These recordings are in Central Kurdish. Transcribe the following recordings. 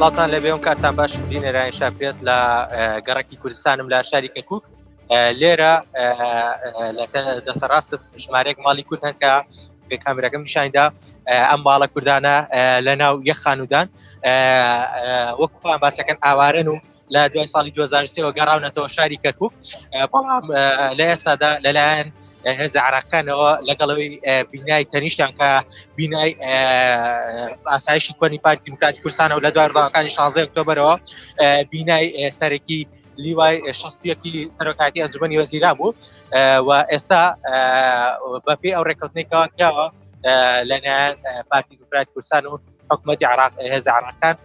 سڵاوتان لەبێ ئەم کاتتان باش بینەرانی شاپرێس لە گەڕەکی کوردستانم لە شاری کەرکک لێرە لە دەسەڕاست ژمارێک ماڵی کورد هەن کە کامێراکەم نیشاندا ئەم ماڵە کوردانە لە ناو یەک خانوودان وەکو خۆیان باسەکەن ئاوارن و لە دوای ساڵی 2023ەوە گەڕاونەتەوە شاری کەرکک بەڵام لە ئێستادا لەلایەن هێزە عراقەکانەوە لەگەڵەوەی بینای تەنیشتان کە بینای ئاسایشی کۆنی پارتی دیموکراتی کوردستانەوە لە دوای ڕووداوەکانی 16 ئۆکتۆبەرەوە بینای سەرەکی لیوای 61 سەرۆکاتی ئەنجومەنی وەزیران بوو و ئێستا بەپێی ئەو ڕێککەوتنەی کەوا کراوە لەلایەن پارتی دیموکراتی کوردستان و حکوومەتی عراق هێزە عراقەکان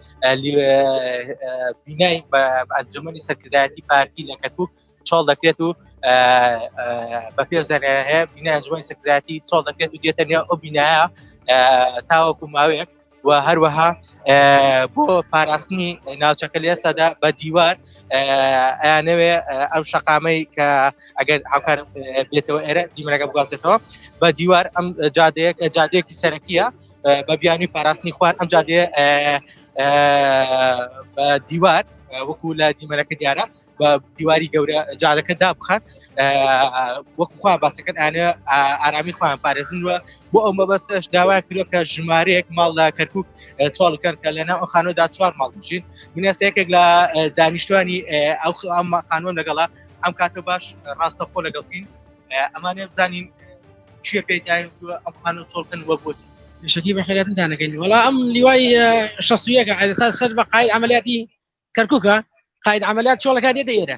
بینای ئەنجومەنی سەرکردایەتی پارتی لە کەرکک چۆڵ دەکرێت و بە پێ زانیاری هەیە بینای ئەنجومەنی سەرکردایەتی چۆڵ دەکرێت و دێتە نێو ئەو بینایە تاوەکو ماوەیەک و هەروەها بۆ پاراستنی ناوچەکە لە ئێستادا بە دیوار ئەیانەوێ ئەم شەقامەی کە ئەگەر هاوکار بێتەوە ئێرە دیمەنەکە بگوازێتەوە بە دیوار ئەم جادەیە کە جادەیەکی سەرەکیە بە بیانوی پاراستنی خوان ئەم جادەیە بە دیوار وەکو لە دیمەنەکە دیارە بە دیواری گەورە جادەکە دابخەن وەکو خۆیان باسەکەن ئەیانەوێ ئارامی خۆیان پارێزن وە بۆ ئەو مەبەستەش داوایان کردووە کە ژمارەیەک ماڵ لە کەرکک چۆڵ بکەن کە لەناو ئەو خانوودا چوار ماڵ بژین. من ئێستا یەکێک لە دانیشتوانی ئەو ئەم خانووەم لەگەڵە، ئەم کاتە باش ڕاستەوخۆ لەگەڵ بین ئەمانێ بزانین چیە پێی ئەم خانوو چۆڵ بکەن وە بۆچی. پێشەکی بەخێراتنتان دەکەین. وەڵا ئەم لیوای 61 عەلەساس سەر بە قاید عەمەلیاتی کەرکوکە قاید عملیات چۆڵەکە دێتە ئێرە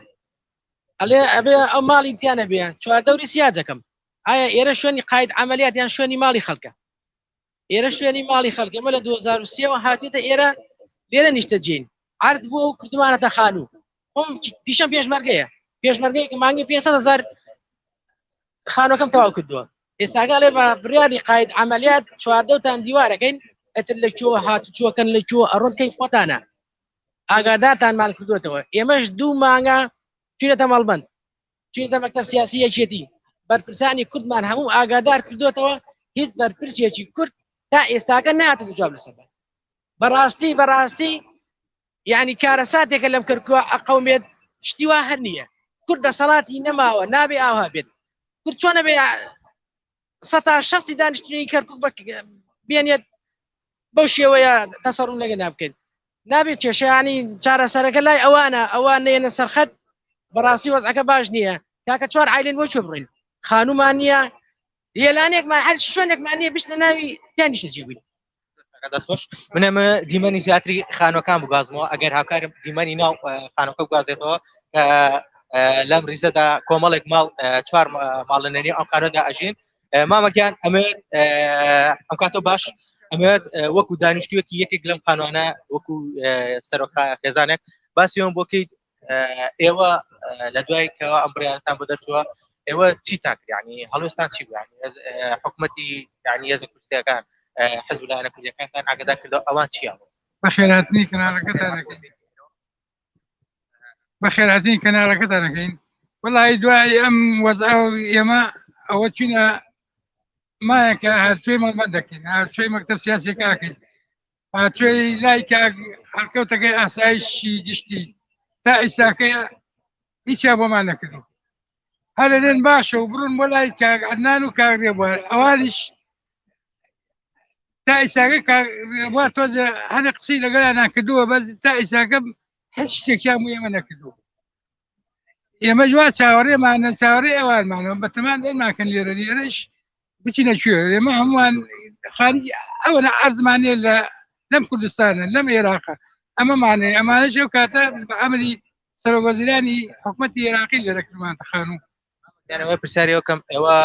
ئەلێ ئەبێ ئەو ماڵی تیانە بێ چواردەوری سیاجەکەم ئایا ئێرە شوێنی قاید عملیات یان شوێنی ماڵی خەڵکە؟ ئێرە شوێنی ماڵی خەڵکە ئێمە لە 2023ەوە هاتێتە ئێرە لێرە نیشتەجێین عرض بووە و کردومانەتە خانوو. خۆم پیشەم پێشمەرگەیە، پێشمەرگەیەک مانگی 500 هزار خانوەکەم تەواو کردووە. ئێستاگا لێ بە بڕیاری قاید عملیات چواردەوتان دیوارەکەین، ئەتر لە کوێوە هاتوچۆکەن لە کوێوە ئەڕۆن کەی خۆتانە ئاگادارتانمان کردوێتەوە. ئێمەش دوو مانگە چوینەتە مەڵبەند، چوینەتە مەکتەب سیاسی یەکێتی، بەرپرسانی کوردمان هەموو ئاگادار کردوێتەوە. هیچ بەرپرسێکی کورد تا ئێستاکە ناتە جواب لەسەر. بەڕاستی بەڕاستی یعنی کارەساتێکە لەم کەرکووە ئەقەومێت، شتی وا هەر نییە. کورد دەسەڵاتی نەماوە، نابێ ئاوا بێت. کورد چۆنە بێ 60% دانیشتنی کەرکک بێنێت بەو شێوەیە تەسەڕوم لەگە نابکەین؟ نابێت کێشەیانی چارەسەرەکە لای ئەوانە، ئەوان نێنە سەرخەت. بەڕاستی وەزعەکە باش نییە کاکە. چوار عیلین بۆ کوێ بڕین؟ خانومان نییە، یەلانێکمان هەر شوێنێکمان نییە بشتە ناوی تیانیشە جێ بووین. دەستخۆش. من ئەمە دیمەنی زیاتری خانوەکان بگوازمەوە، ئەگەر هاوکارم دیمەنی ناو خانوەکە بگوازێتەوە کە لەم ریزەدا کۆمەڵێک ماڵ، چوار ماڵ لە نێو ئەم خانوەدا ئەژین. مامەگیان ئەمێت ئەم کاتۆ باش، ئەمێت وەکو دانیشتوویەکی یەکێک لەم خانوانە، وەکو سەرۆک خێزانێک باسیەوە بۆکەیت، ئێوە لە دوای کەەوە ئەم بڕیارتان بۆ دەرچووە ئێوە چیتان کرد؟ ینی هەڵوێستان چی بوو؟ حکوومەتی ینی هێزە کوردستەکان حزب لایەنە کوردیەکانتان ئاگادار کردەوە، ئەوان چیان؟ بەخێراتنی کەناڵەکەتان دەکەین، بەخێراتنی کەناڵەکەتان دەکەین. وەڵی دوای ئەم وەزع ئێمە ئەوە چینە مایەکە هەرچۆی مەڵبەند دەکەین، هەرچۆی مەکتەب سیاسیەکە ئەکەین، هاتوێی لای کاک هەڵکەوتەکەی ئاسایشی گشتی، تا ئیستاکەی هیچیان بۆمان نەکردو. هەر لێن باشە و بڕون بۆ لای کاک عەدنان و کاک ڕێبوار. ئەوانیش تا ئیساکە کاک ڕێبوار تۆزێ هەنێ قسەی لەگەڵیان کردووە، بەس تا ئیساکە هیچ شتێکیان بۆ ئێمە نەکردووە. ئێمە جوا چاوەڕێمانە، چاوەڕێ ئەوانمانەوە بەتەمان دەرماکەن لێرە، لێرەش بچینە کوێ؟ ئێمە هەمووان خارج ئەوە ئەرزمانێ لە لەم کوردستانە لەم عێراقە ئەمەمانێ. ئەمانەش ئەو کاتە بە ئەمری سەرۆک وەزیرانی حکومەتی عێراقی لێرە کردمانتە خانوو. یانەوە پرسیاری ئەوکەم، ئێوە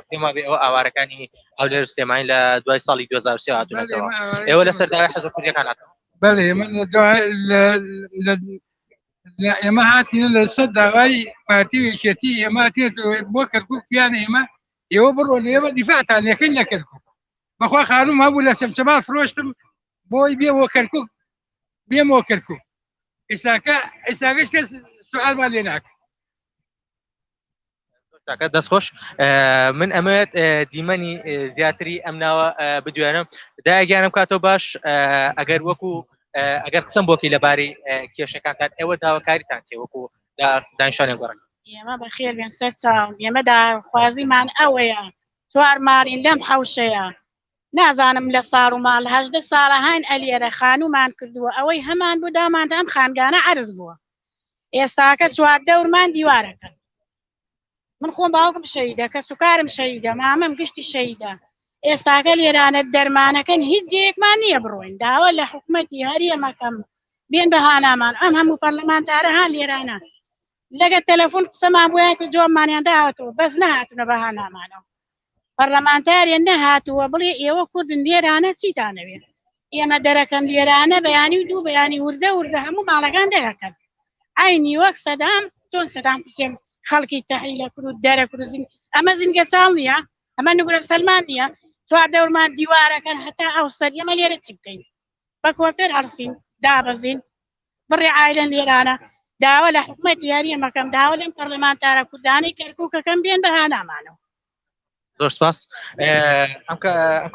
پێما بێ ئەوە ئاوارەکانی هەولێر سلێمانی لە دوای ساڵی 2023 هاتوونەتەوە، ئێوە لەسەر داوای حزب کوردیەکان هاتن؟ بەڵێ، ئێمە ئێمە هاتینە لەسەر داوای پارتی و یەکێتی. ئێمە هاتینە بۆ کەرکوک، پیان ئێمە ئێوە بڕۆن ئێمە دیفاعتان یەکەین لە کەرکوک. بەخوا خانوم هەبوو لە چەمچەماڵ فرۆشتم بۆی بێ بۆ کەرکوک، بێمەوە کەرکوک. ئێستاکە ئێستاکەش کەس سوالمان لێ ناکە. کاکە دەستخۆش. من ئەمەوێت دیمەنی زیاتری ئەم ناوە بدوێنم. دایگیانم کاتۆ باش، ئەگەر وەکو ئەگەر قسەم بۆکی لەبارەی کێشەکانتان ئێوە داواکاریتان چێ وەکو دانیشتوانی گەڕەک؟ ئێمە بەخێر بێن سەر چاوم. ئێمە داخوازیمان ئەوەیە چوار ماڵین لەم حەوشەیە نازانم لە ساڵ و ماڵ 18 ساڵە هاین ئەلێرە خانوومان کردووە ئەوەی هەمان بوو داماندا ئەم خانگانە عەرز بووە ئێستاکە چوار دەورمان دیوارەکەن من خۆم باوکم شەیدە کەس و کارم شەیدە مامم گشتی شەیدە ئێستاکە لێرانە دەرمانەکەن هیچ جێیەکمان نییە بڕۆین داوا لە حکومەتی هەرێمەکەم بێن بە هانامان ئەم هەموو پەرلەمانتارە هان لێرانە لەگە تەلەفۆن قسەمان بۆیان کرد جوابمانیان داوەتەوە بەس نەهاتونە بە هانامانەوە پەرلەمانتارێ نەهاتووە بڵێ ئێوە کوردن لێرانە چیتانەوێ ئێمە دەرەکەن لێرانە بەیانی و دوو بەیانی وردە وردە هەموو ماڵەکان دەرەکەن عینی وەک سەدام چۆن سەدام حوسێن خەڵکی تەحیلە کرد و دەرەکرد و زین ئەمە زینگە چاڵ نییە ئەمە نگرە سەلمان نییە چوار دەورمان دیوارەکەن هەتا ئەو سەر ئێمە لێرە چی بکەین بە کۆتر هەڵسین دابەزین بڕی عایلەن لێرانە داوا لە حکومەت یاریە مەکەم داوا لەم پەرلەمانتارە کوردانەی کەرکووکەکەم بێن بە هانامانەوە. زۆر سپاس ئەم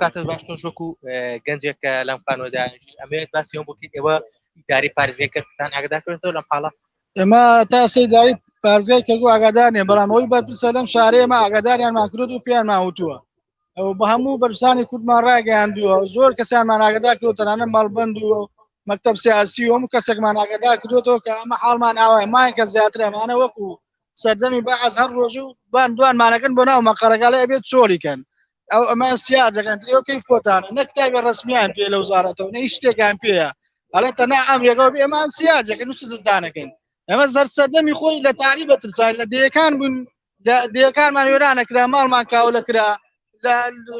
کاتە باش تۆش وەکو گەنجێک کە لەم خانوەدا ئەمەوێت باسی ئەوە بکەیت ئێوە ئیداری پارێزگای کەرکوکتان ئاگادار کردێتەوە لەم حاڵە؟ ئێمە تا ئێستا ئیداری پارێزگای کەرکوک ئاگادار نییە بەڵام ئەوەی بەرپرسە لەم شارەیە ئێمە ئاگاداریانمان کردووە و پێیانمان وتووە ئەو بە هەموو بەرپرسانی کوردمان ڕاگەیاندووە زۆر کەسیانمان ئاگادار کردووە تەنانەت مەڵبەند و مەکتەب سیاسی و هەموو کەسێکمان ئاگادار کردووەتەوە کە ئەمە حاڵمان ئاوایە مایکە زیاتر ئەمانە وەکو سەردەمی بەعس هەر ڕۆژ و بان دوانمانەکەن بۆ ناو مەقەرەکەڵێ ئەبێت چۆڵی کەن ئەو ئەمە سیاجەکان تریەوە کەی خۆتانە نە کتابی ڕسمیان پێ لە وزارەتەوە نە هیچ شتێکیان پێیە ئەڵێ تەنها ئەمرێکەوە بێ ئێمە ئەم سیاجەکە نووس زدانەکەین ئەمە زەر سەردەمی خۆی لە تاری بەترسای لە دێیەکان بوون دێیەکانمان وێرانە کرا ماڵمان کاولە کرا لە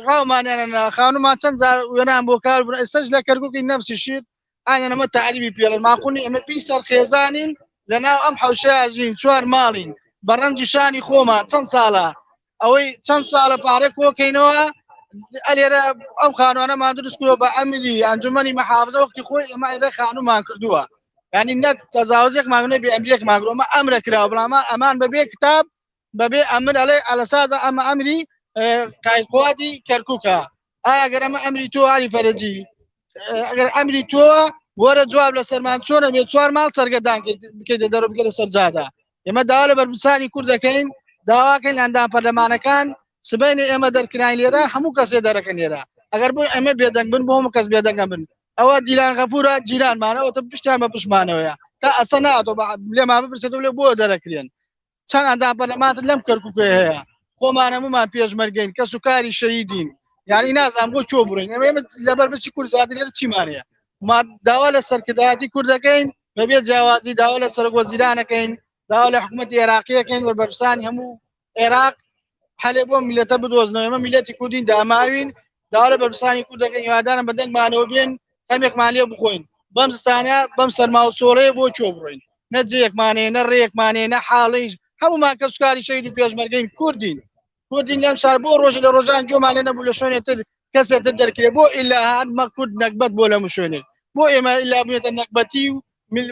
ڕاومانیانە خانومان چەند جار وێران بۆ کار بوون ئێستاش لە کەرکوکی نەفسی شیت ئایا ئەمە تەعریبی پێڵن ماقونی ئەمە بی سەر خێزانین لە ناو ئەم حەوشەیە ژین چوار ماڵین بە ڕەنجی شانی خۆمان چەند ساڵە ئەوەی چەند ساڵە پارە کۆکەینەوە ئەلێرە ئەم خانوانەمان دروست کردووە بە ئەمری ئەنجومەنی مەحافزە وەختی خۆی ئێمە ئێرە خانومان کردووە ینی نە تەزاوزێکمان نەبێ ئەمریەکمان کردووە ئەمە ئەمرە کراوە بەڵام ئەمان بەبێ کتاب بەبێ ئەمر ئەڵێ ئەلەسازە ئەمە ئەمری قایقوادی کەرکووکە ئایا گەر ئەمە ئەمری تۆ علی فەرەجی ئەگەر ئەمری تۆ وەرە جواب لە سەرمان چۆنە بێ چوار ماڵ سەرگەدان بکەیتە دەرەوە بکەیتە سەر جادە ئێمە داوا لە بەرپرسانی کورد دەکەین داواکەین لە ئەندام پەرلەمانەکان سبەینێ ئێمە دەرکراین لێرە هەموو کەسێ دەرەکەن لێرە ئەگەر بۆ ئێمە بێدەنگ بن بۆ هەموو کەس بێدەنگە بن ئەوە دیلان غەفورە جیرانمانە ئەوە پشتیان بە پشمانەوەیە تا ئەسە ناتۆ لێمان بپرسێتەوە لێ بۆ دەرەکرێن چەند ئەندام پەرلەمانت لەم کەرکوکێ هەیە خۆمان هەمومان پێشمەرگەین کەس و کاری شەهیدین یعنی نازانم بۆ چۆ بڕین ئێمە لەبەر بچی کورد زیاتر لێرە چیمان هەیە ما داوا لە سەرکردایەتی کورد دەکەین بەبێ جیاوازی داوا لە سەرۆک وەزیرانەکەین داوا لە حکوومەتی عێراقیەکەین و بەرپرسانی هەموو عێراق حەلێ بۆ میلەتە بدۆزنەوە ئێمە میلەتی کوردین داماوین داوا لە بەرپرسانی کورد دەکەین هیوادارم بە دەنگمانەوە بێن کەمێکمان لێ بخۆین بەم زستانە بەم سەرما و سۆڵەیە بۆ چۆ بڕۆین نە جێیەکمانەیە نە ڕێیەکمانەیە نە حاڵیش هەمومان کەسوکاری شەهید و پێشمەرگەین کوردین کوردین لەم شار بۆ ڕۆژ لە ڕۆژان گوێمان لێ نەبوو لە شوێنێ تر کەسێ تر دەرکرێ بۆ ئیلا هەر مە کورد نەگبەت بۆ لەم شوێنێ بۆ ئێمە ئیلا بووێتە نەگبەتی و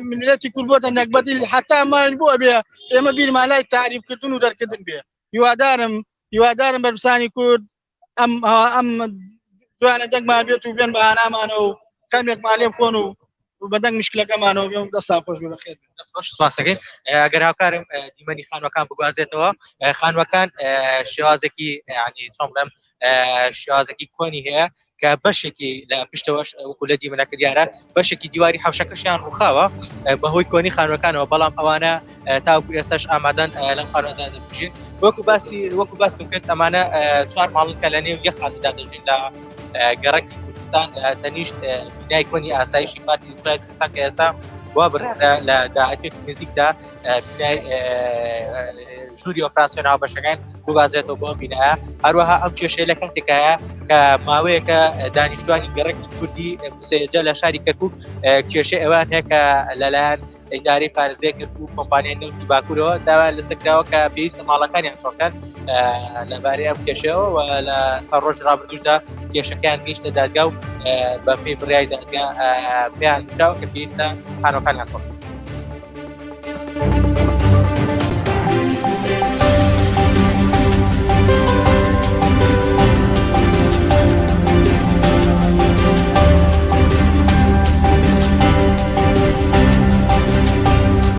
میللەتی کورد بۆتە نەگبەتی حتا ماین بۆ ئەبێ ئێمە بیرمان لای تاریفکردن و دەرکردن بێ هیوادارم هیوادارم بەرپرسانی کورد ئەم ئەم جوانە دەنگمان بێت و بێن بە هانامانەوە و کەمێکمان لێ بخۆن و بەدەنگ مشکلەکەمانەوە بێن دەستان خۆش بێ بەخێر دەست خۆش سپاسەکەین ئەگەر هاوکارم دیمەنی خانوەکان بگوازێتەوە خانوەکان شێوازێکی ینی چۆن بڵێم شێوازێکی کۆنی هەیە کە بەشێکی لە پشتەوەش وەکو لە دیمەنەکە دیارە بەشێکی دیواری حوشەکەشیان ڕووخاوە بەهۆی کۆنی خانوەکانەوە بەڵام ئەوانە تاوەکو ئێستاش ئامادەن لەم خانوەدا دەبژین وەکو باسی وەکو باسم کرد ئەمانە چوار ماڵن کە لە نێو یەک خانودا دەژین لە گەڕەکی کوردستان لە تەنیشت بینای کۆنی ئاسایشی پارتی دیموکراتی کوردستان کە ئێستا وا بڕیارە لە داهاتوویەکی نزیکدا بینای ژووری ئۆپراسیۆن هاوبەشەکان بگوازرێتەوە بۆ بینایە هەروەها ئەم کێشەیە لە کاتێکایە کە ماوەیەکە دانیشتوانی گەڕەکی کوردی سێجە لە شاری کەرکک کێشەی ئەوان هەیە کە لەلایەن ئیدارەی پارێزگای کەرکوک و کۆمپانیای نەوتی باکوورەوە داوایان لەسەر کراوە کە پێویستە ماڵەکانیان چۆکەن لەبارەی ئەم کێشەوە و لە چەند ڕۆژ ڕابردووشدا کێشەکەیان گەیشتە دادگا و بە پێی بڕیاری دادگا پێیان کراوە کە پێویستە خانووەکانیان چۆکەن.